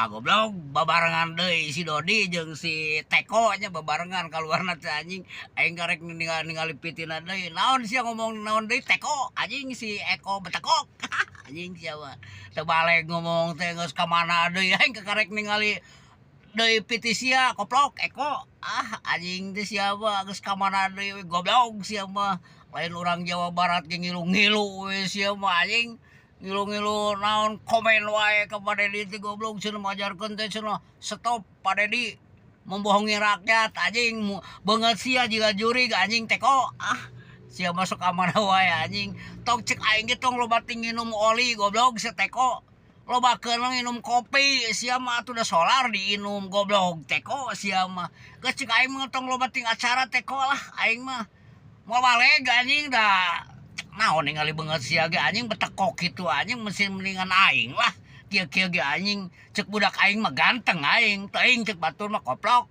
Tah goblok babarengan deui si Dodi jeung si Teko nya babarengan kaluarna teh anjing. Aing karek ningali pitina deui. Naon sia ngomong naon deui Teko anjing si Eko betekok. Anjing sia mah. Teu baleg ngomong teh geus ka mana deui aing kakarek ningali deui piti sia koplok Eko. Ah anjing teh sia mah geus ka mana deui we goblok sia mah. Lain urang Jawa Barat ge ngilu-ngilu we sia mah anjing. Ngilu-ngilu naon komen wae ka Pak Dedi teh goblok cenah majarkeun teh cenah stop Pak Dedi membohongi rakyat anjing beungeut sia jiga jurig anjing teko ah sia masuk ka mana wae anjing tong cek aing ge tong loba ting nginum oli goblok sia teko lobakeun nginum kopi sia mah atuh da solar diinum goblok teko sia mah geus cek aing mah tong loba ting acara teko lah aing mah moal baleg anjing da naon ningali beungeut sia ge anjing betekok kitu anjing mesin mendingan aing lah kieu-kieu ge anjing cek budak aing mah ganteng aing teuing cek batur mah koplok.